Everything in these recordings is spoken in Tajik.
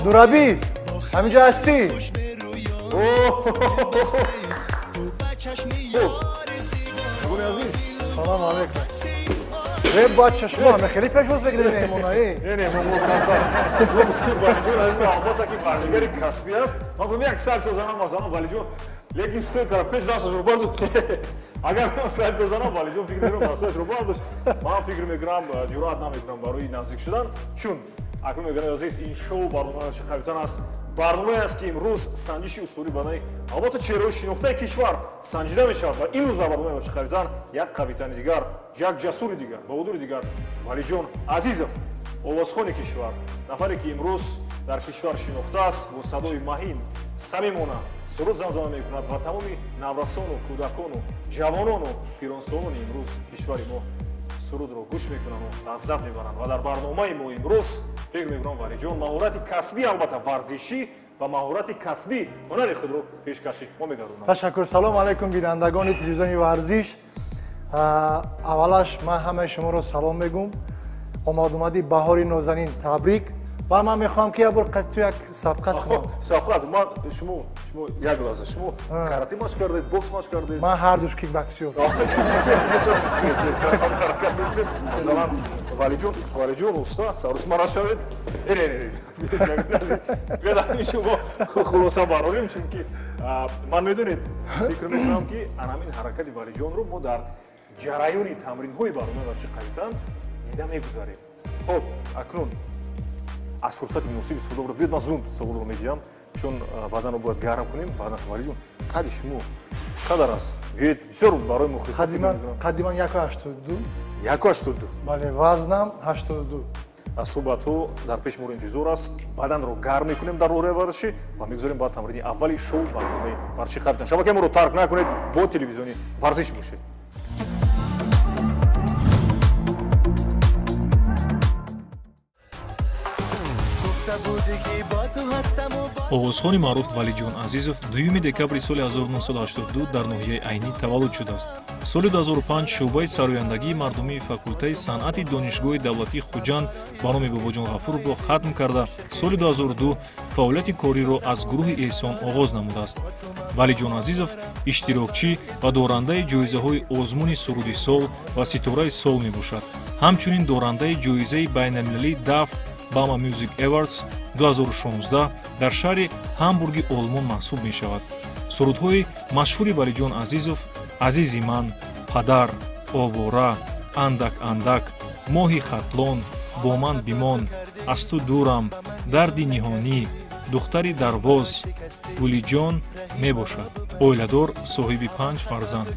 Абдураби, ҳаминҷо ҳастӣ? Салом алейкум. Э, бача, шумо ҳама хеле пешвоз мегиред меҳмонаи? Не, не, мо камтар. Валиҷон азиз албатта ки варзишгари касбӣ аст. Ман гуфтам як сар то занам масалан Валиҷон, лекин стой кара пеш дасташро бардошт. Агар ман сар то занам Валиҷон фикр мекунам дасташро бардошт. Ман фикр мекунам ҷуръат намекунам барои наздик шудан, чун акнун мегӯям азиз, ин шоу барномаи варзиши қавитан аст. Барномае аст ки имрӯз санҷиши усули бадани албатта чеҳраҳои шинохтаи кишвар санҷида мешавад ва имрӯз дар барномаи варзиши қавитан як қавитани дигар, як ҷасури дигар, баҳодури дигар, Валиҷон Азизов, овозхони кишвар, нафаре ки имрӯз дар кишвар шинохтааст, бо садои маҳин самимона суруд замзама мекунад ва тамоми наврасону кӯдакону ҷавонону пиронсолони имрӯз кишвари мо сурудро гӯш мекунанд ва лаззат мебаранд. Ва дар барномаи мо имрӯз фикр мекунам Валиҷон маҳорати касбӣ, албатта варзишӣ ва маҳорати касбӣ ҳунари худро пешкаши мо мегардонад. Ташаккур. Салом алайкум бинандагони телевизиони варзиш. Аввалаш ман ҳамаи шуморо салом мегӯм. Омадомади баҳори нозанин табрик. Ва ман мехоҳам ки як бор ту як сабқат кунам. Сабқат? Ман шумо як лаҳза, шумо карате машқ кардед, бокс машқ кардед? Ман ҳар душ, кикбоксер. Масалан, Валиҷон, Валиҷон уста, сарусма нашавед. Не, шумо хулоса барорем, чунки ман медонед, фикр мекунам ки ана ҳамин ҳаракати Валиҷонро мо дар ҷараёни тамринҳои барномаи варзиши қавитан дида мегузарем. Хоб, акнун аз фурсати муносиб истифода бурда, биёд ман зуд саволро медиҳам, чун баданро бояд гарм кунем. Баъдан Валиҷон, қадди шумо чӣ қадар аст? Биёед, бисёр барои мухлисон. Қадди ман 1,82. 1,82? Бале, вазнам 82. Суҳбатҳо дар пеши моро интизор аст. Баданро гарм мекунем дар роҳраи варзишӣ ва мегузорем ба тамрини аввали шоу барномаи варзиши қавитан. Шабакаи моро тарк накунед, бо телевизиони варзиш бошед. Овозхони маъруф Валиҷон Азизов 2 декабри соли 1982 дар ноҳияи Айнӣ таваллуд шудааст. Соли 2005 шӯъбаи сарояндагии мардумии факултаи санъати Донишгоҳи давлатии Хуҷанд ба номи Бобоҷон Ғафуровро хатм карда, соли 2002 фаъолияти кориро аз гурӯҳи Эҳсон оғоз намудааст. Валиҷон Азизов иштирокчӣ ва дорандаи ҷоизаҳои озмуни суруди сол ва ситораи сол мебошад. Ҳамчунин дорандаи ҷоизаи байналмилалии даф Bama Music Awards 2016 дар шаҳри Ҳамбурги Олмон маҳсуб мешавад. Сурудҳои машҳури Валиҷон Азизов «Азизи ман», «Падар», «Овора», «Андак андак», «Моҳи Хатлон», «Бо ман бимон», «Аз ту дурам», «Дарди ниҳонӣ», «Духтари дарвоз», «Гулиҷон» мебошад. Оиладор, соҳиби панҷ фарзанд.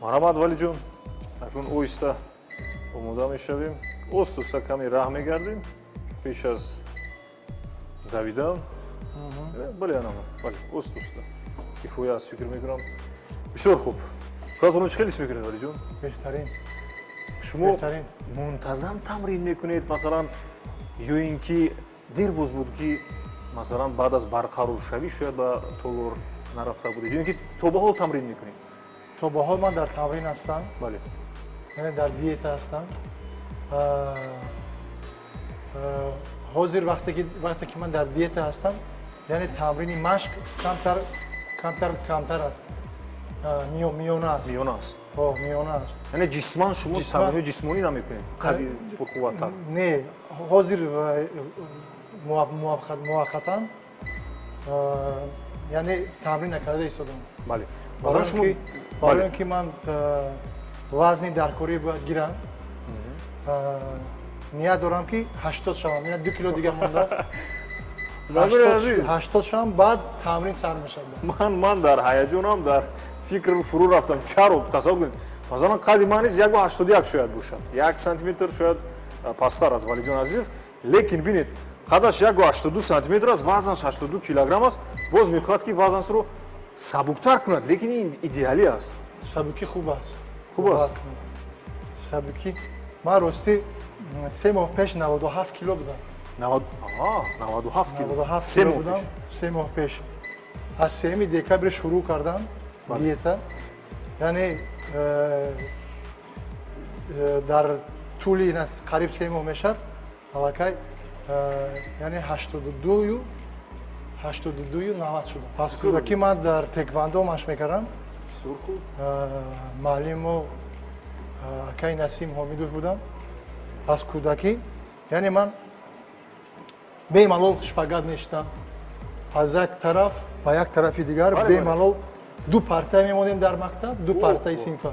Марҳамат, Валиҷон, акнун оҳиста омода мешавем, оҳиста каме раҳ мегардем пеш аз давидан. Бале, анама, бале, оҳиста кифоя аст, фикр мекунам. Бисёр хуб. Худатонро чӣ хел ҳис мекунед, Валиҷон? Беҳтарин. Шумо мунтазам тамрин мекунед масалан, ё ин ки дер боз буд ки масалан баъд аз барқароршавӣ шояд ба толор нарафта будед, ё ин ки то ба ҳол тамрин мекунед? То ба ҳол ман дар тамрин ҳастам. Бале. Яъне дар диета ҳастам. Ҳозир вақте ки ман дар диета ҳастам, яъне тамрини машқ камтар камтар камтар аст, миёна аст. Миёна аст. Миёна аст. Яъне ҷисман шумо тамринҳои ҷисмонӣ намекунед, қави пурқувваттар? Не, ҳозир муваққатан яъне тамрин накарда истодам. Бале. Барои он ки ман вазни даркорӣ бояд гирам, ният дорам ки 80 шавам, яъне 2 кило дигар мондааст. 80 шавам, баъд тамрин сар мешавад. Ман дар ҳаяҷонам, дар фикр фурӯ рафтам. Чаро? Тасаввур кунед, масалан қадди ман низ 1,81 шояд бошад, 1 сантиметр шояд пасттар аз Валиҷон Азизов, лекин бинед, қадаш 1,82 сантиметр аст, вазнаш 82 килограмм аст. Боз мехоҳад ки вазнашро сабуктар кунад, лекин ин идеалӣ аст. Сабукӣ хуб аст. Хуб аст. Сабукӣ. Ман ростӣ 3 моҳ пеш 97 кило будам. 97 кило? 97 кило будам 3 моҳ пеш. Аз 3 декабр шурӯъ кардам диета, яъне Дар тӯли қариб 3 моҳ мешавад, аллакай яъне 82 90 шудам. Аз кӯдакӣ ман дар теквандо машқ мекардам. Бисёр хуб. Муаллимо акай Насим Ҳомидов будам. Аз кӯдакӣ яъне ман бемалол шпагат мешитам. Аз як тараф ба як тарафи дигар бемалол ду парта мемонем дар мактаб, ду партаи синфа.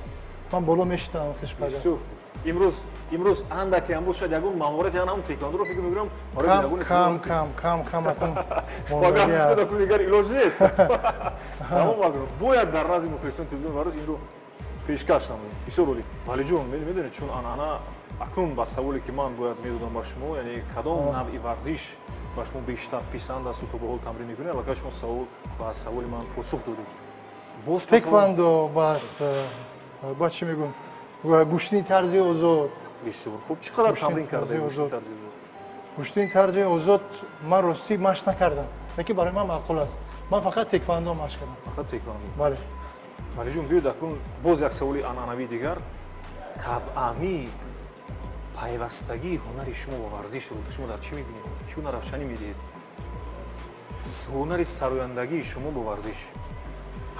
Ман боло мешитам шпагат. Бисёр хуб. Имрӯз андаке ҳам бошад ягон маҳорати ҳам теквандоро фикр мекунам барои кам кам кам кам акун шпагат гуфта акун дигар илоҷ нест. Тамом акун бояд дар назди мухлисон телевизион варз инро пешкаш намоем. Бисёр олӣ. Валиҷон, медонед чун анъана акнун ба саволе ки ман бояд медодам ба шумо, яъне кадом навъи варзиш ба шумо бештар писанд аст то ба ҳол тамрин мекунед, аллакай шумо савол ба саволи ман посух додед. Боз теквандо, баъд чӣ мегӯм, гӯштини тарзи озод. Бисёр хуб. Чӣ қадар тамрин кардаед гӯштини тарзи озод? Гӯштини тарзи озод ман ростӣ машқ накардам, лекин барои ман маъқул аст. Ман фақат теквандо машқ кардам. Фақат теквандо. Бале. Валиҷон, биёед акнун боз як саволи анъанавии дигар. Тавъамӣ пайвастагии ҳунари шумо ба варзишро шумо дар чӣ мебинед? Чӣ гуна равшанӣ медиҳед? Ҳунари сарояндагии шумо бо варзиш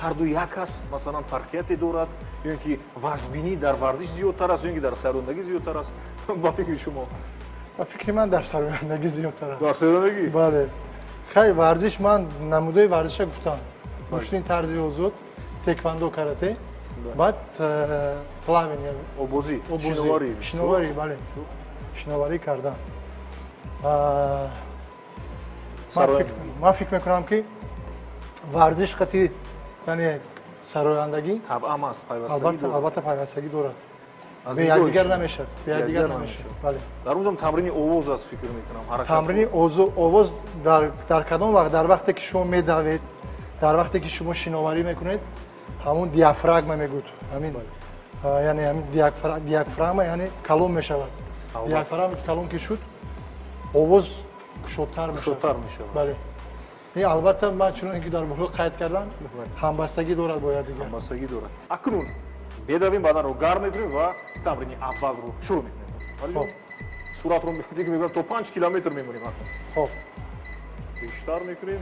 ҳарду як аст, масалан фарқияте дорад, ё ин ки вазбинӣ дар варзиш зиёдтар аст, ё ин ки дар сарояндагӣ зиёдтар аст? Ба фикри шумо? Ба фикри ман дар сарояндагӣ зиёдтар аст. Дар сарояндагӣ? Бале. Хай, варзиш ман намудаи варзиша гуфтам. Гӯштини тарзи озод, теквандо, карате, баъд плавание, обозӣ, шиноварӣ. Шиноварӣ, бале. Шиноварӣ кардан. Ман фикр мекунам ки варзиш қати яъне сарояндагӣ табъам аст, пайвастагӣ дорад. Албатта пайвастагӣ дорад. Беякдигар намешавад, беякдигар намешавад. Бале. Дар он ҷо тамрини овоз аст, фикр мекунам, ҳаракат. Тамрини овоз дар кадом вақт? Дар вақте ки шумо медавед, дар вақте ки шумо шиноварӣ мекунед, ҳамун диафрагма мегӯд. Ҳамин яъне ҳамин диафрагма яъне калон мешавад. Диафрагма калон ки шуд, овоз кушодтар мешавад. Кушодтар мешавад. Бале. Ин албатта ман чуноне ки дар боло қайд кардам, ҳамбастагӣ дорад бо якдигар. Ҳамбастагӣ дорад. Акнун бедавем, баданро гарм мекунем ва тамрини аввалро шурӯъ мекунем. Валиҷон, суратро фикр мекунам то 5 километр мемонем акнун. Хоб. Бештар мекунем.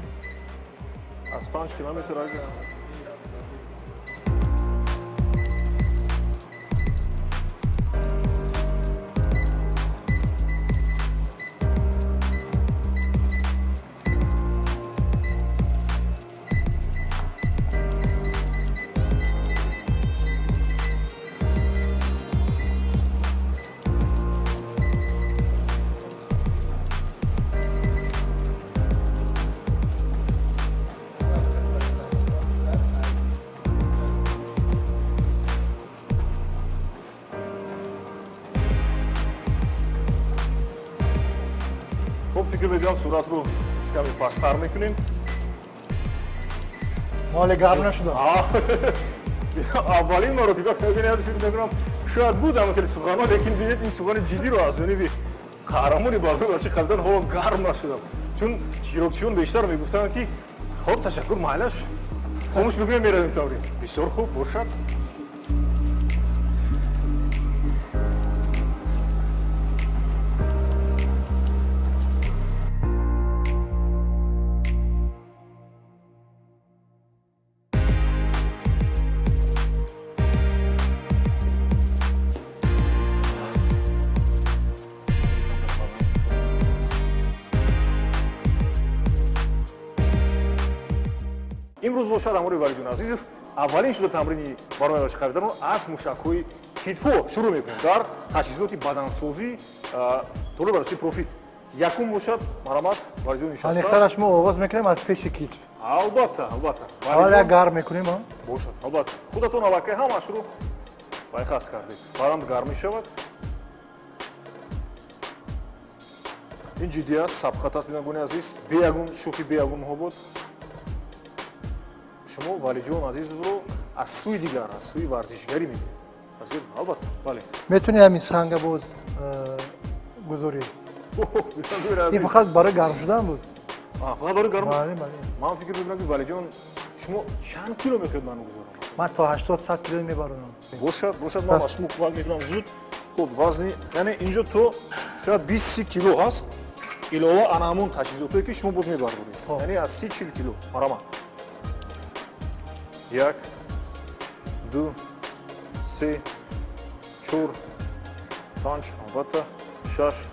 Аз 5 километр агар фикр мекунам суратро каме пасттар мекунем. Ҳоле гарм нашудам. Аввалин маротиба фикр мекунам шояд буд ҳама хеле суханҳо, лекин бинед ин сухани ҷиддиро аз ҷониби қаҳрамони барномаи варзиши қавитан ҳоло гарм нашудам. Чун иштирокчиён бештар мегуфтанд ки хоб, ташаккур, майлаш, хомӯш мекунем, меравем тамрин. Бисёр хуб бошад. Имрӯз бошад ҳамроҳи Валиҷон Азизов аввалин шуда тамрини барномаи варзиши қавитанро аз мушакҳои китфҳо шурӯъ мекунем дар таҷҳизоти бадансозӣ толори варзиши Профит. Якум бошад, марҳамат, Валиҷон нишастааст. Аниқтараш мо оғоз мекунем аз пеши китф. Албатта, албатта. Аввал як гарм мекунем, а? Бошад, албатта. Худатон аллакай ҳамаашро пайхас кардед. Баъдан гарм мешавад. Ин ҷиддӣ аст, сабқат аст, бинандагони азиз. Бе ягон шӯхӣ, бе ягон муҳобот. Шумо Валиҷон Азизовро аз сӯи дигар, аз сӯи варзишгарӣ мебинед. Албатта, бале. Метавонӣ ҳамин санга боз гузорӣ? Ин фақат барои гарм шудан буд. Фақат барои гарм? Бале, бале. Ман фикр мекунам ки Валиҷон, шумо чанд кило мехоҳед ман гузорам? Ман то 80-100 кило мебаронам. Бошад, бошад, ман ба шумо кӯмак мекунам зуд. Хуб, вазни, яъне инҷо то шояд 20 кило ҳаст, илова ана ҳамон таҷҳизотое ки шумо боз мебардоред. Яъне аз 30-40 кило. Марҳамат. 1, 2, 3, 4, 5, албатта, 6,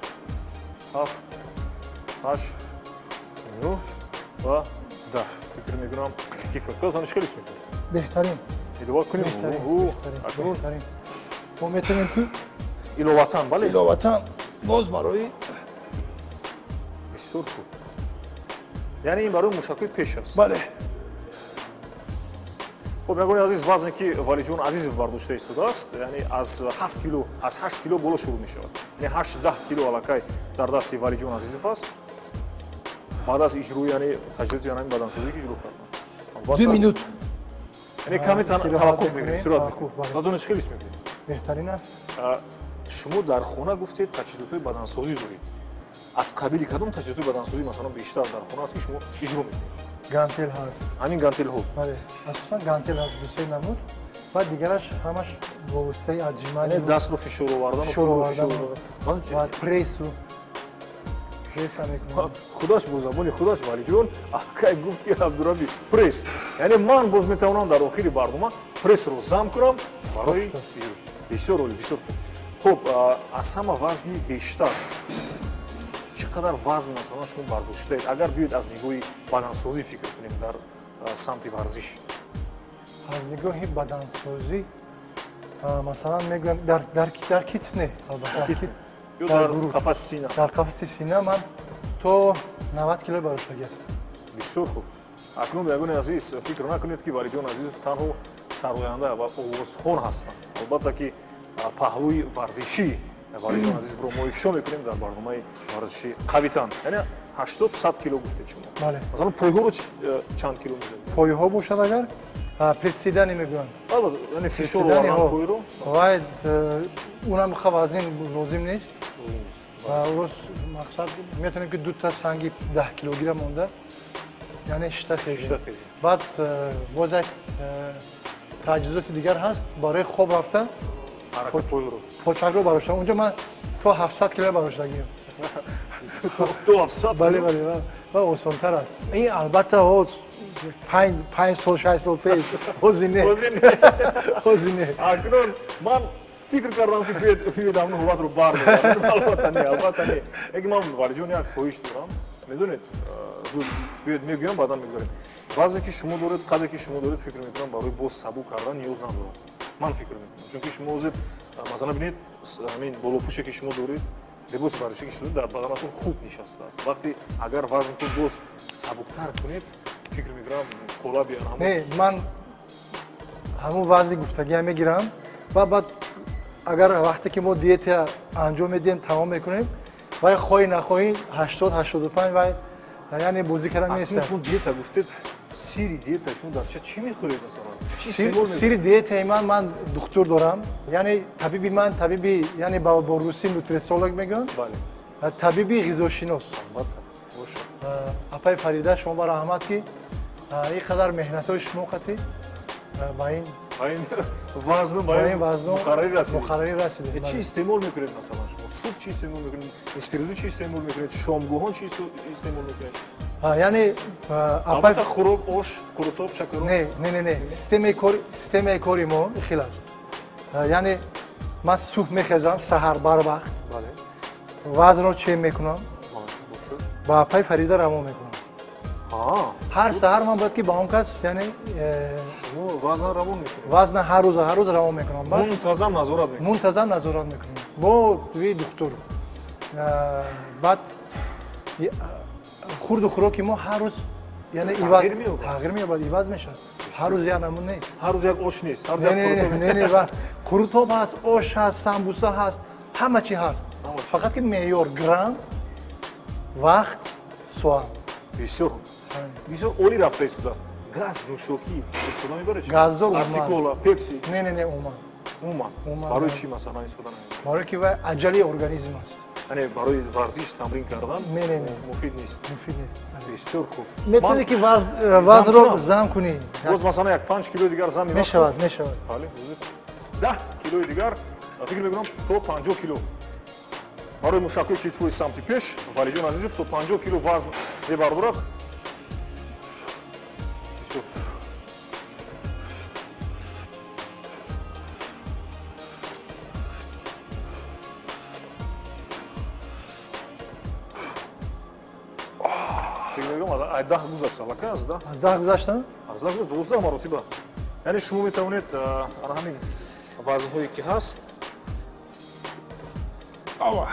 7, 8, 9 ва 10. Фикр мекунам кифоят. Худатон хеле ҳис мекунед? Беҳтарин. Илова кунем. Беҳтарин. Мо метавонем ки иловатан, бале? Иловатан боз барои бисёр хуб. Яъне ин барои мушакҳои пеш аст. Бале. Хуб, ягони азиз, вазне ки Валиҷон Азизов бардошта истодааст, яъне аз 7 кило, аз 8 кило боло шурӯъ мешавад. Яъне 8-10 кило аллакай дар дасти Валиҷон Азизов аст. Баъд аз иҷрои, яъне таҷҳизоти ҳамин бадансозӣ ки иҷро карданд. 2 минут. Яъне каме таваққуф мекунед, истироҳат мекунед. Баъд чӣ хеле ҳис мекунед? Беҳтарин аст. Шумо дар хона гуфтед таҷҳизотҳои бадансозӣ доред. Аз қабили кадом таҷҳизотҳои бадансозӣ масалан бештар дар хона аст ки шумо иҷро мекунед? Гантел ҳаст. Ҳамин гантелҳо? Бале, асосан гантел ҳаст, 2-3 намуд ва дигараш ҳамаш бо воситаи отжимания. Яъне дастро фишор овардан ва прессу. Пресса мекунам. Худаш бо забони худаш Валиҷон акай гуфт ки Абдураби пресс. Яъне ман боз метавонам дар охири барнома прессро зам кунам барои бисёр олӣ, бисёр хуб. Хуб, аз ҳама вазни бештар чӣ қадар вазн масалан шумо бардоштаед, агар биёед аз нигоҳи бадансозӣ фикр кунем дар самти варзиш? Аз нигоҳи бадансозӣ масалан мегӯям дар китф не, албатта. Ё дар қафаси сина? Дар қафаси сина ман то 90 кило бардоштагӣ ҳастам. Бисёр хуб. Акнун ягони азиз, фикр накунед ки Валиҷон Азизов танҳо сароянда ва овозхон ҳастанд. Албатта ки паҳлӯи варзишӣ Валиҷон Азизовро мо ифшо мекунем дар барномаи варзиши қавитан. Яъне 80-100 кило гуфтед шумо. Бале. Масалан пойҳоро чанд кило мезанед? Пойҳо бошад агар председани мегӯянд. Албатта, яъне фишор овардан пойро. Вай унам вазн лозим нест. Лозим нест. Урос мақсад метавонем ки дута санги 10 килограмм монда, яъне шишта хезем. Баъд боз як таҷҳизоти дигар ҳаст барои хоб рафта почакро бардоштам. Унҷо ман то 700 кило бардоштагиам. То 700? Бале, бале, ва осонтар аст. Ин албатта 5 сол, 6 сол пеш. Ҳозир не. Ҳозир не. Акнун ман фикр кардам ки биёед ҳамин ҳолатро бардорам. Албатта не, албатта не. Лекин ман Валиҷон як хоҳиш дорам. Медонед, зуд биёед мегӯям, баъдан мегузарем. Вазне ки шумо доред, қадре ки шумо доред, фикр мекунам барои боз сабук кардан ниёз надорад. Ман фикр мекунам. Чунки шумо ҳозир масалан бинед, ҳамин болопӯше ки шумо доред, либоси варзишӣ ки шумо дар баданатон хуб нишастааст. Вақте агар вазнатон боз сабуктар кунед, фикр мекунам қолаби ҳамон. Не, ман ҳамон вазни гуфтагиам мегирам ва баъд агар вақте ки мо диета анҷом медиҳем, тамом мекунем, вай хоҳӣ нахоҳӣ 80-85 вай яъне бозӣ кардан меистад. Шумо диета гуфтед, сири диета шумо дар чӣ мехӯред масалан? Сири диетаи ман духтур дорам, яъне табиби ман, табиби яъне бо русӣ нутрициолог мегӯянд. Бале. Табиби ғизошинос. Албатта, бошад. Апаи Фарида, шумо ба раҳмат ки ин қадар меҳнатҳои шумо қатӣ ба ин вазну муқаррарӣ расидед. Чӣ истеъмол мекунед масалан шумо? Субҳ чӣ истеъмол мекунед? Нисфирӯзӣ чӣ истеъмол мекунед? Шомгоҳон чӣ истеъмол мекунед? Яъне албатта хӯрок, ош, қурутоб, шакароб? Не, не, не, не. Системаи кори мо хел аст. Яъне ман субҳ мехезам, саҳар барвақт. Вазнро чен мекунам. Ба апаи Фарида равон мекунам. Ҳар саҳар ман бояд ки ба он кас, яъне шумо вазн равон мекунед? Вазна ҳар рӯз равон мекунам. Мунтазам назорат мекунед? Мунтазам назорат мекунам. Бо духтур. Баъд хурду хӯроки мо ҳар рӯз яъне тағйир меёбад, иваз мешавад. Ҳар рӯз як намун нест. Ҳар рӯз як ош нест. Не, не, қурутоб ҳаст, ош ҳаст, самбуса ҳаст, ҳама чи ҳаст. Фақат ки меъёр грамм, вақт, соат. Бисёр бисёр олӣ рафта истодааст. Газ, нӯшокӣ истифода мебаред? Газдор Арсикола, Пепси? Не, не, не, умуман. Умуман. Барои чӣ масалан истифода намебаред? Барои ки вай аҷали организм аст. Яъне барои варзиш тамрин кардан муфид нест. Муфид нест. Бисёр хуб. Метавонӣ ки вазнро зам кунӣ. Боз масалан як 5 килои дигар зам мешавад, мешавад. Бале, 10 килои дигар Фикр мекунам то 50 кило барои мушакҳои китфҳои самти пеш Валиҷон Азизов то 50 кило вазн мебардорад. Аз 10 гузашта, аллакай аз 10. Аз 10 гузашта? Аз 10 гузашта, 12 маротиба. Яъне шумо метавонед ана ҳамин вазнҳое ки ҳаст. Ава.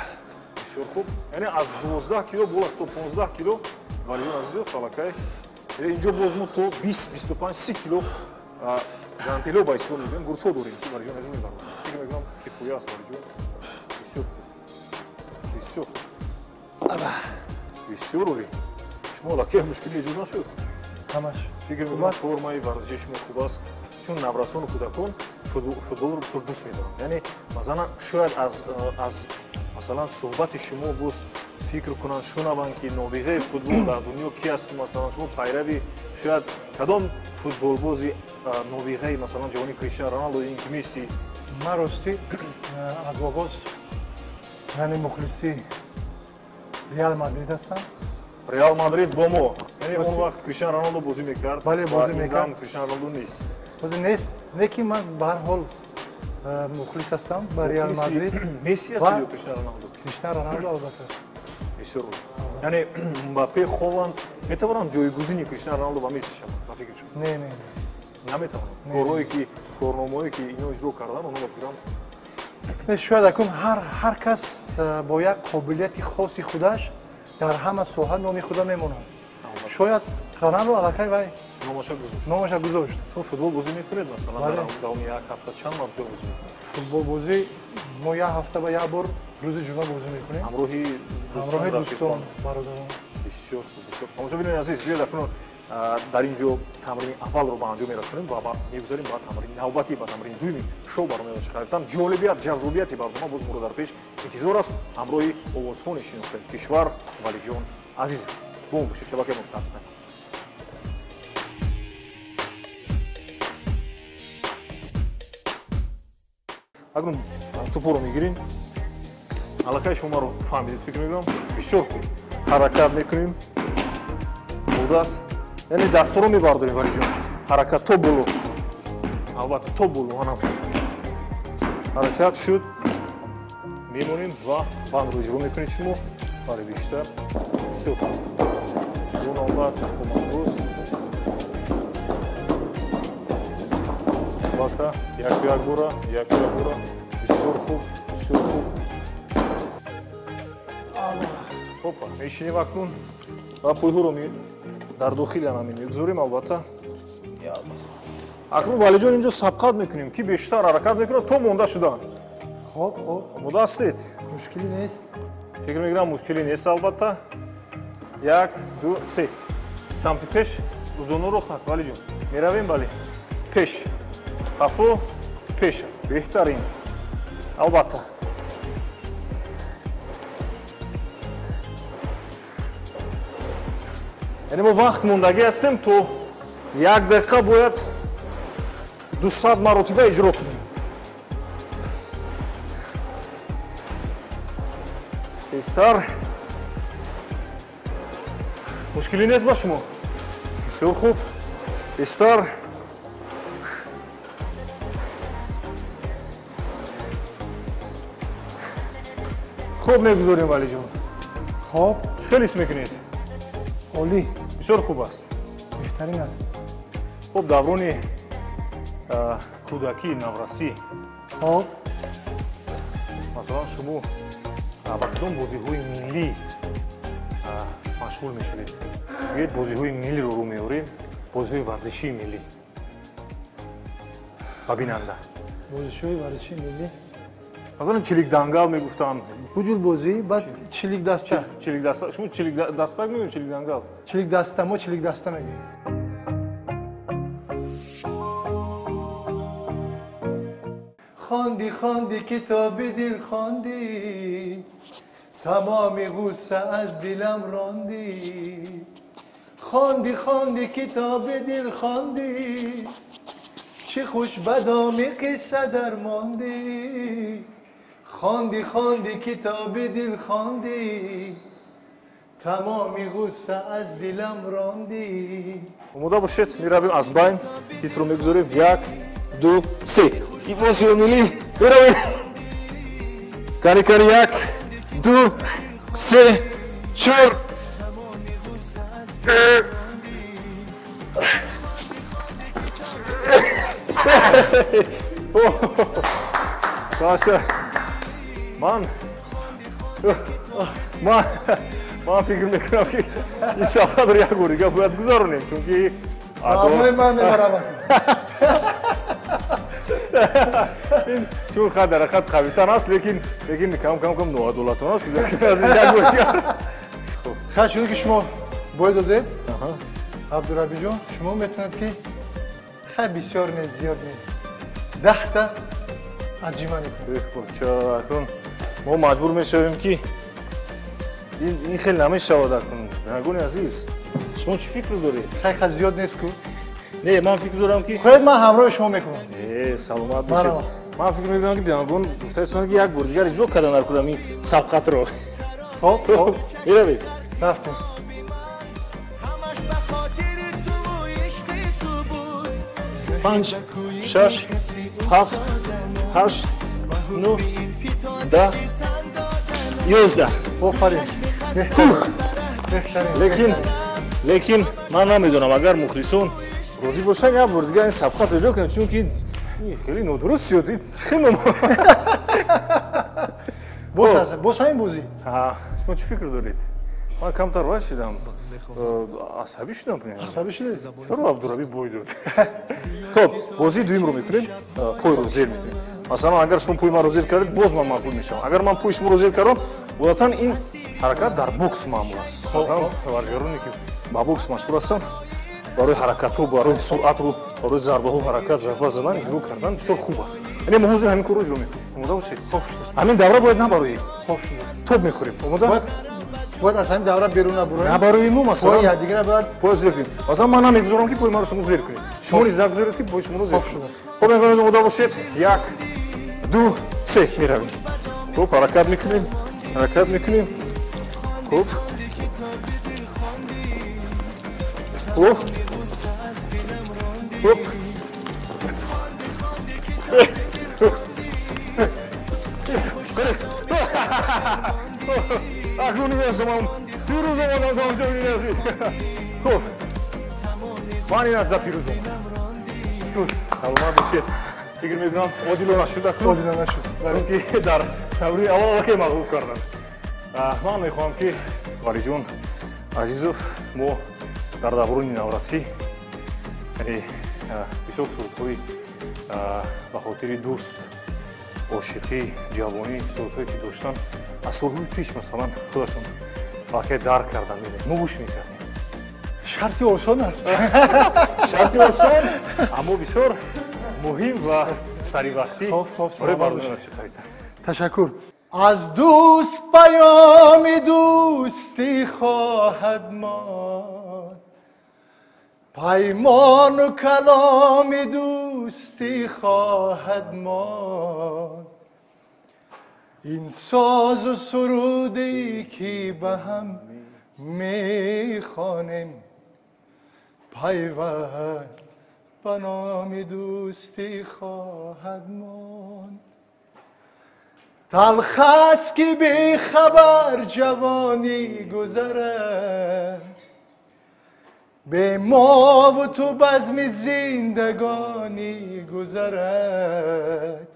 Бисёр хуб. Яъне аз 12 кило боло то 15 кило Валиҷон Азизов аллакай. Инҷо боз мо то 20, 25, 30 кило гантело ба ҳисоб мегирем, гурсҳо дорем ки Валиҷон Азиз мебарад. Фикр мекунам кифоя аст Валиҷон. Бисёр хуб. Бисёр хуб. Ава. Бисёр олӣ. Шумо аллакай мушкили эҷод нашуд? Ҳамаш. Фикр мекунам формаи варзиши шумо хуб аст, чун наврасону кӯдакон футболро бисёр дӯст медоранд. Яъне масалан шояд аз масалан суҳбати шумо боз фикр кунанд, шунаванд ки нобиғаи футбол дар дунё ки аст, масалан шумо пайрави шояд кадом футболбози нобиғаи масалан ҷавони Криштиану Роналдо ё ин ки Месси? Ман ростӣ аз оғоз яъне мухлиси Реал Мадрид ҳастам. Реал Мадрид бо мо. Яъне он вақт Криштиану Роналдо бозӣ мекард. Бале, бозӣ мекард. Криштиану Роналдо нест. Бозӣ нест, не ки ман ба ҳар ҳол мухлис ҳастам ба Реал Мадрид. Месси аст ё Криштиану Роналдо? Криштиану Роналдо албатта. Бисёр хуб. Яъне Мбаппе, Холланд метавонанд ҷойгузини Криштиану Роналдо ва Месси шаванд, ба фикри шумо? Не, не, не. Наметавонанд. Корҳое ки, корномаҳое ки ино иҷро карданд, онҳо ба фикрам не, шояд акун ҳар кас бо як қобилияти хоси худаш дар ҳама соҳа номи худа мемонад. Шояд Роналдо аллакай вай номаша гузошт. Номаша гузошт. Шумо футбол бозӣ мекунед масалан дар давоми як ҳафта чанд маротиба бозӣ мекунед? Футбол бозӣ мо як ҳафта ба як бор рӯзи ҷумъа бозӣ мекунем. Ҳамроҳи дӯстон, бародарон. Бисёр хуб, бисёр. Тамошобинони азиз, биёед акнун дар ин ҷо тамрини аввалро ба анҷом мерасонем ва мегузарем ба тамрини навбатӣ, ба тамрини дуюми шоу барномаи Чиқарафтан. Ҷолибият, ҷаззобияти барнома боз моро дар пеш интизор аст. Ҳамроҳи овозхони шинохтаи кишвар Валиҷон Азизов. Бо мо бошед, шабакаи мо тарк накунед. Акнун тӯпоро мегирем. Аллакай шумо маро фаҳмидед, фикр мекунам. Бисёр хуб. Ҳаракат мекунем. Будааст. Яъне дастро мебардорем, Валиҷон. Ҳаракат то боло. Албатта то боло ҳанам. Ҳаракат шуд. Мемонем ва бандро иҷро мекунед шумо. Барои бештар. Бисёр хуб. Ду навбат командоз. Албатта яку як бора, яку як бора. Бисёр хуб, бисёр хуб. Хопа, мешинем акнун ва пойҳоро дар дохили анами мегузорем, албатта. Акнун Валиҷон инҷо сабқат мекунем, ки бештар ҳаракат мекунад то монда шудан. Хоб, хоб. Омода ҳастед? Мушкилӣ нест. Фикр мекунам мушкилӣ нест, албатта. 1, 2, 3. Самти пеш, узунро рост накун, Валиҷон. Меравем, бале. Пеш. Қафо, пеш. Беҳтарин. Албатта. Яъне мо вақт мондагӣ ҳастем, то як дақиқа бояд 200 маротиба иҷро кунем. Тезтар. Мушкилӣ нест ба шумо? Бисёр хуб. Тезтар. Хуб мегузорем, Валиҷон. Хоб. Чӣ хел ҳис мекунед? Олӣ. Бисёр хуб аст. Беҳтарин аст. Хуб, даврони кӯдакӣ, наврасӣ. Хоб. Масалан, шумо ба кадом бозиҳои миллӣ машғул мешавед? Биёед бозиҳои миллиро рӯ меорем, бозиҳои варзишии миллӣ. Ба бинанда. Бозиҳои варзишии миллӣ? Масалан, чиликдангал мегуфтанд. Буҷулбозӣ, баъд чиликдаста. Чиликдаста. Шумо чиликдаста мегӯед, чиликдангал? Чиликдаста, мо чиликдаста мегӯем. Хонди, хонди, китоби дил хонди, тамоми ғусса аз дилам ронди. Хонди, хонди, китоби дил хонди, чӣ хуш бадоми қисса дармонди. Хонди, хонди, китоби дил хонди, тамоми ғусса аз дилам ронди. Омода бошед, меравем аз байн, титро мегузорем. 1, 2, 3. Ибосиё миллӣ, меравем. Кари кари 1, 2, 3, 4. Саша, ман фикр мекунам, ки ин сафарро як бор дига бояд гузаронем, чунки ман мебарам. Ин чун хат дар ҳақиқат қавитар аст, лекин кам кам кам ноадолатона аст. Аз ин як бор дигар. Хай, чун ки шумо бой додед, Абдурабиҷон, шумо метавонед ки хай бисёр не, зиёд не, 10та аҷима мекунед. Акнун мо маҷбур мешавем ки ин хел намешавад. Акнун бинандагони азиз, шумо чӣ фикр доред? Хай ха зиёд нест ку? Не, ман фикр дорам ки хоҳед ман ҳамроҳи шумо мекунам. Э, саломат бошед. Ман фикр мекунам ки бинандагон гуфтаистанд ки як бор дигар иҷро кардан дар кудам ин сабқатро. Хоб, хоб, меравед. Рафтем. 5, 6, 7, 8, 9, 10, 11. Офарин. Лекин ман намедонам, агар мухлисон розӣ бошанд, як бор дигар ин сабқатро иҷро кунем, чунки ин хеле нодуруст шуд. Чӣ хел боз ҳамин бозӣ? Шумо чӣ фикр доред? Ман камтар вай шудам, асабӣ шудам. Асабӣ шудед? Чаро Абдурабӣ бой дод? Хоб, бозии дуюмро мекунем, пойро зер мекунем. Масалан, агар шумо пои маро зер кардед, боз ман мағлуб мешавам. Агар ман пои шуморо зер кардам, одатан ин ҳаракат дар бокс маъмул аст. Масалан, варзишгароне ки ба бокс машғул ҳастанд, барои ҳаракатҳо, барои суръату, барои зарбаҳо, ҳаракат, зарба задан, иҷро кардан бисёр хуб аст. Яъне мо ҳозир ҳамин корро иҷро мекунем. Омода бошед? Ҳамин давра бояд набароем. Тоб мехӯрем. Омода? Бояд аз ҳамин давра берун набуроем. Набароем мо, масалан. Бояд якдигара бояд поя зер кунем. Масалан, ман намегузорам ки пои маро шумо зер кунед. Шумо низ нагузоред ки пои шуморо зер кунед. Хоб, мегӯям, омода бошед. 1, 2, 3 меравем. Хоб, ҳаракат мекунем. Ҳаракат мекунем. Хоб. Хоб. Хоб. Акнун ин пирӯз омадам, тамошобинони азиз. Хуб, ман ин азда пирӯз омадам. Саломат бошед. Фикр мекунам одилона шуд. Одилона шуд, чунки дар давраи аввал аллакай мағлуб кардам. Ман мехоҳам ки Валиҷон Азизов мо дар даврони наврасӣ, яъне бисёр сурудҳои ба хотири дӯст, ошиқӣ, ҷавонӣ, сурудҳое ки доштан аз солҳои пеш, масалан, худашон аллакай дарк кардан, мо гӯш мекардем. Шарти осон аст. Шарти осон, аммо бисёр муҳим ва саривақтӣ барои барномаи Қавитан. Ташаккур. Аз дӯст паёми дӯстӣ хоҳад монд, паймону каломи дӯстӣ хоҳад монд. Ин созу суруде ки ба ҳам мехонем, пайванд ба номи дӯстӣ хоҳад монд. Талх аст ки бехабар ҷавонӣ гузарад, бе мову ту базми зиндагонӣ гузарад.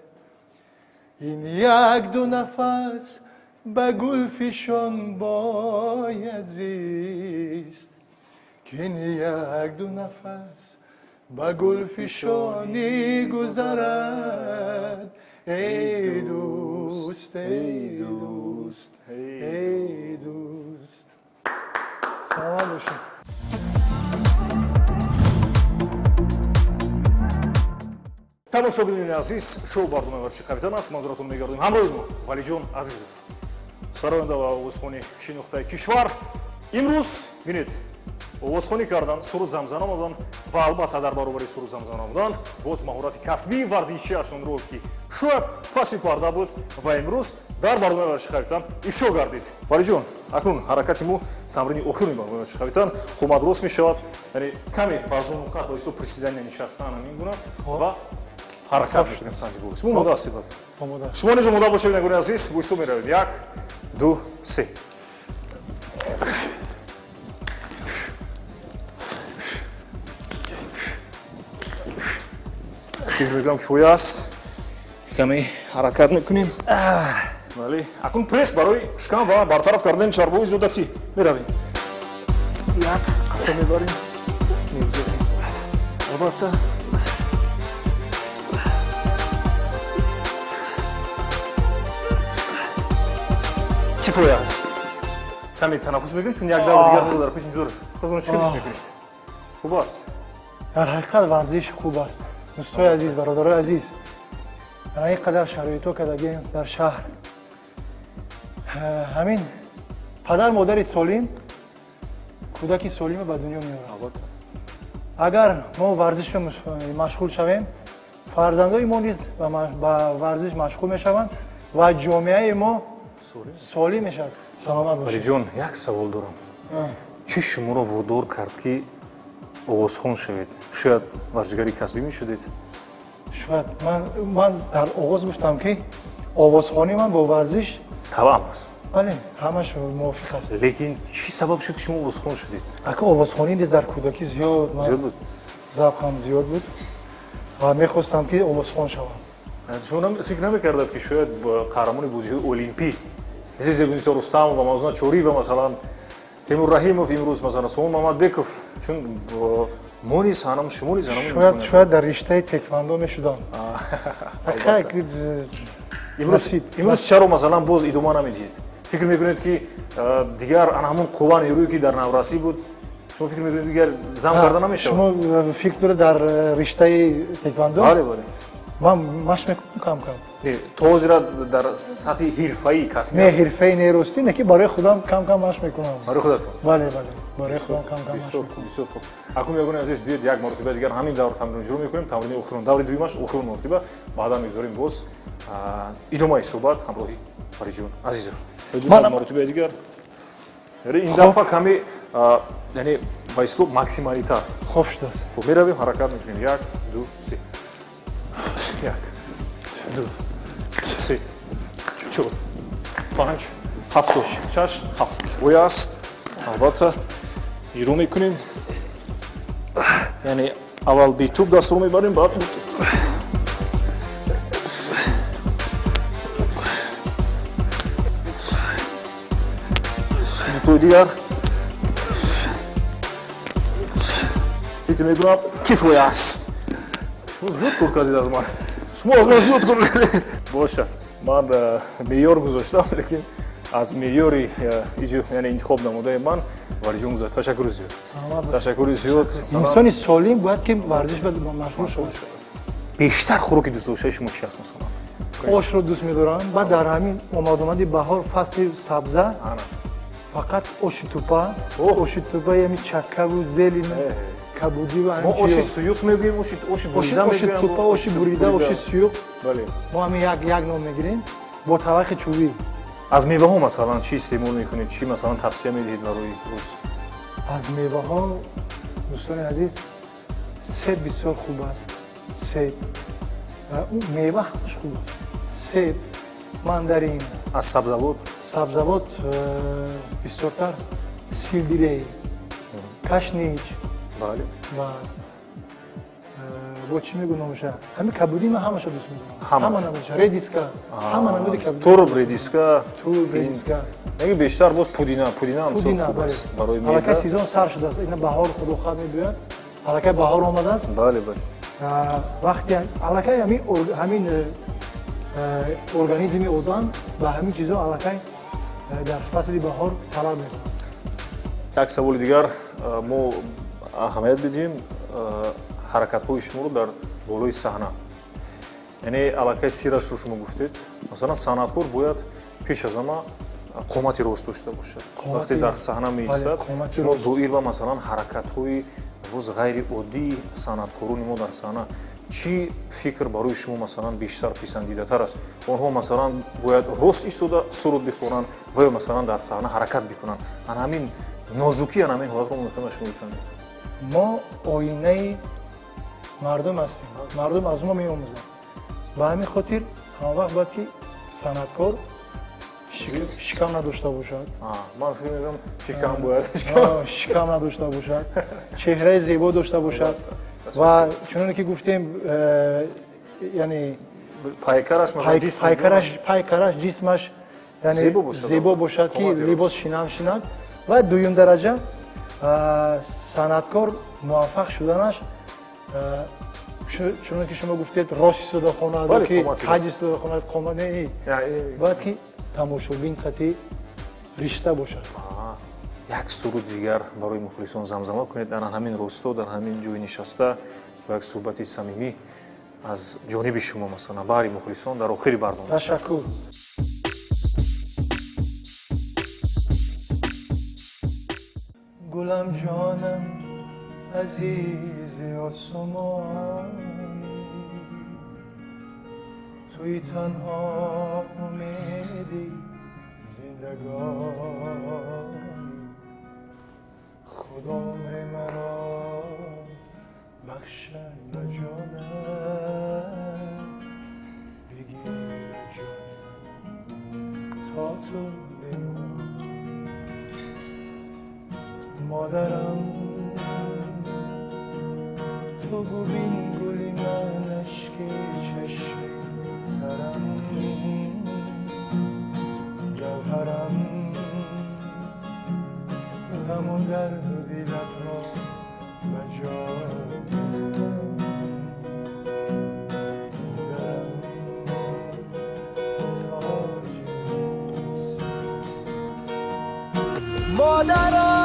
Ин як ду нафас ба гулфишон бояд зист, ки ин як ду нафас ба гулфишонӣ гузарад. Эй дӯст, эй дӯст, эй дӯст. Саломат бошед. Тамошобинони азиз, шоу барномаи Варзиши Қавитан аст. Манзуратон мегардонем. Ҳамроҳи мо Валиҷон Азизов, сароянда ва овозхони шинохтаи кишвар. Имрӯз бинед, Овозхонӣ кардан, суруд замзама намудан ва албатта дар баробари суруд замзама намудан боз маҳорати касбии варзишиашонро, ки шояд паси парда буд ва имрӯз дар барномаи варзиши қавитан ифшо гардид. Валиҷон, акнун ҳаракати мо тамрини охири барномаи варзиши қавитан қомат рост мешавад, яъне каме ба зонуқат ба ҳисоб приседания нишастан ҳамин гуна ва ҳаракат мекунем самти боло. Шумо омода ҳастед? Омода. Шумо низ омода бошед, бинандагони азиз, бо ҳисоб меравем. 1, 2, 3. Фикр мекунам кифоя аст. Каме ҳаракат мекунем. Бале, акнун пресс барои шикам ва бартараф кардани чарбҳои зиёдатӣ меравем. Як қафо мебарем, мегузорем. Албатта кифоя аст. Каме танаффус мекунем, чун як давр дигар моро дар пеш интизор. Худатон чӣ ҳис мекунед? Хуб аст? Дар ҳақиқат варзиш хуб аст. Дӯстои азиз, бародарои азиз, дар ин қадар шароитҳо кардагем дар шаҳр, ҳамин падар модари солим кӯдаки солима ба дунё меорад. Агар мо варзиш машғул шавем, фарзандои мо низ ба варзиш машғул мешаванд ва ҷомеаи мо солим мешавад. Саломат бошед. Валиҷон, як савол дорам. Чӣ шуморо водор кард, ки овозхон шавед? Шояд варзишгари касбӣ мешудед? Шояд. Ман дар оғоз гуфтам, ки овозхонии ман бо варзиш тавъам аст. Бале, ҳамаш мувофиқ аст. Лекин чӣ сабаб шуд, ки шумо овозхон шудед? Ака, овозхонӣ низ дар кӯдакӣ зиёд буд. Завқам зиёд буд ва мехостам, ки овозхон шавам. Шумо фикр намекардед, ки шояд қаҳрамони бозиҳои олимпӣ мисли Зебунисо Рустамов ва Мавзуна Чориева, масалан Темур Раҳимов, имрӯз масалан Сомон Мамадбеков, чун мо низ ҳанам, шумо низ ҳанам. Шояд дар риштаи теквандо мешудам. Имрӯз чаро масалан боз идома намедиҳед? Фикр мекунед, ки дигар ана ҳамон қувва нерӯе, ки дар наврасӣ буд, шумо фикр мекунед, дигар зам карда намешавад? Шумо фикр доред дар риштаи теквандо? Бале, бале. Ман машқ мекунам кам-кам. То ҳозира дар сатҳи ҳирфаӣ касб? Не, ҳирфаӣ не, ростӣ, не, ки барои худам кам-кам машқ мекунам. Барои худатон? Бале, бале, барои худам кам-кам машқ мекунам. Бисёр хуб. Акнун мегӯям, азиз, биёед як маротиба дигар ҳамин давр тамрин иҷро мекунем, тамрини охирон, даври дуюмаш охирон маротиба, баъдан мегузорем боз идомаи суҳбат ҳамроҳи Валиҷон Азизов. Маротибаи дигар. Ин дафъа каме, яъне ба истилоҳ максималитар. Хуб шудааст. Хуб, меравем, ҳаракат мекунем. 1, 2, 3. 1, 2, 3, 4, 5, 7, 6, 7. Кифоя аст. Албатта иҷро мекунем. Яъне аввал бетӯб дастро мебарем, баъд дутои дигар. Фикр мекунам кифоя аст. Шумо зиёд кор кардед аз ман. Шумо аз ман зиёд кор кардед. Бошад, ман меъёр гузоштам, лекин аз меъёри яъне интихоб намудаи ман Валиҷон гузашт. Ташаккури зиёд. Ташаккури зиёд. Инсони солим бояд, ки варзиш машғул шавад. Бештар хӯроки дӯстдоштаи шумо чи аст, масалан? Ошро дӯст медорам. Баъд дар ҳамин омадомади баҳор, фасли сабза, фақат оши тупа, оши тупа ями чаккаву зелина, кабудӣ ва мо оши суюқ мегӯем, оши бурида мегӯем, оши тупа, оши бурида, оши суюқ. Бале, мо ҳамин як ном мегирем бо тавақи чӯбӣ. Аз меваҳо масалан чӣ истеъмол мекунед, чӣ масалан тавсия медиҳед барои рӯз? Аз меваҳо, дӯстони азиз, себ бисёр хуб аст. Себ, мева ҳамаш хуб аст. Себ, мандарин. Аз сабзавот? Сабзавот бисёртар силдирей, кашнич. Бале. Баъд бо чӣ мегӯ номаша? Ҳамин кабудӣ ман ҳамаша дӯст медорам. Ҳама намудиша, редиска, ҳама намуди кабудӣ. Турб, редиска. Турб, редиска. Яъне бештар боз пудина, пудина ҳам бисёр хуб аст барои меъда. Аллакай сезон сар шудааст. Ина баҳор худо хоҳад мебиёяд. Аллакай баҳор омадааст. Бале, бале. Вақте аллакай ҳамин организми одам ба ҳамин чизо аллакай дар фасли баҳор талаб мекунад. Як саволи дигар, мо аҳамият бидиҳем ҳаракатҳои шуморо дар болои саҳна. Яъне аллакай сирашро шумо гуфтед. Масалан, санъаткор бояд пеш аз ҳама Қомати рост дошта бошад. Вақте дар саҳна меистад, шумо доир ба масалан ҳаракатҳои боз ғайриоддии санъаткорони мо дар саҳна чӣ фикр барои шумо масалан бештар писандидатар аст? Онҳо масалан бояд рост истода суруд бихонанд ва ё масалан дар саҳна ҳаракат бикунанд. Ан ҳамин нозукӣ, ан ҳамин ҳолатро мо мехоҳем аз шумо бифаҳмем. Мо оинаи мардум ҳастем, мардум аз мо меомӯзанд. Ба ҳамин хотир ҳамавақт бояд ки санъаткор шикам надошта бошад. Ман фикр мекунам шикам бояд шикам надошта бошад, чеҳраи зебо дошта бошад ва чуноне ки гуфтем, яъне пайкараш, пайкараш, ҷисмаш зебо бошад, ки либос шинам шинад. Ва дуюм дараҷа санъаткор муваффақ шуданаш, чуноне ки шумо гуфтед, рост истода хонад, ки каҷ истода хонад, қомат не, бояд ки тамошобин қати ришта бошад. Як суруд дигар барои мухлисон замзама кунед дар ҳамин росто, дар ҳамин ҷои нишаста, бо як суҳбати самимӣ аз ҷониби шумо масалан баҳри мухлисон дар охири барнома. Ташаккур. Гулам ҷонам, азизи осмонӣ, туи танҳо умеди зиндагонӣ, худо умри маро бахшад ба ҷонам, бигир ҷони ман то ту бимонӣ. Модарам, ту бубин гули ман, ашки чашми тарам, гавҳарам, ғаму дарду дилатро ба ҷо бихтам. Модарам, тоҷи модарам,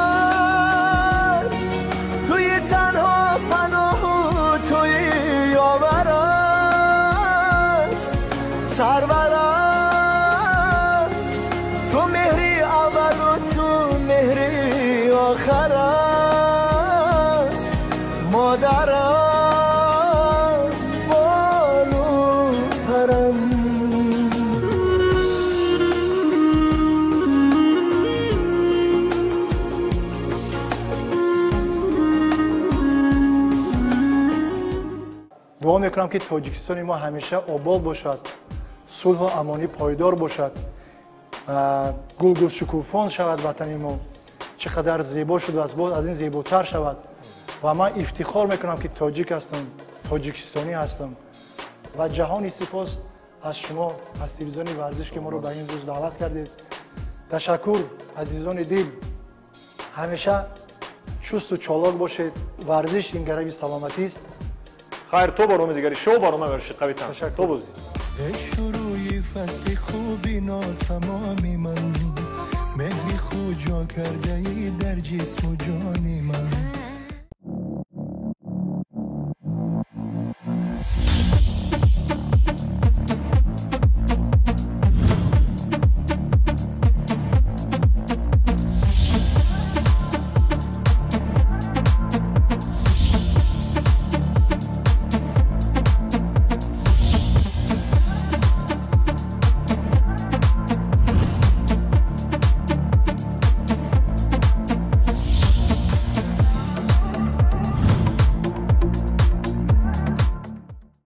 туи танҳо паноҳу туи ёварам, сарварам, ту меҳри аввалу ту меҳри охарам. Модарам, болу парам. Дуо мекунам, ки Тоҷикистони мо ҳамеша обод бошад, сулҳу амонӣ пойдор бошад, гулгул шукуфон шавад ватани мо. Чӣ қадар зебо шудааст, боз аз ин зеботар шавад. Ва ман ифтихор мекунам, ки тоҷик ҳастам, тоҷикистонӣ ҳастам. Ва ҷаҳони сипос аз шумо, аз телевизиони варзиш, ки моро ба ин рӯз даъват кардед. Ташаккур, азизони дил. Ҳамеша чусту чолок бошед. Варзиш ин гарави саломатист. Хайр, то барномаи дигари шоу, барномаи варзиши қавитан. То боздид. Шурӯи фасли хуби нотамоми ман, меҳри худ ҷо кардаи дар ҷисму ҷони ман.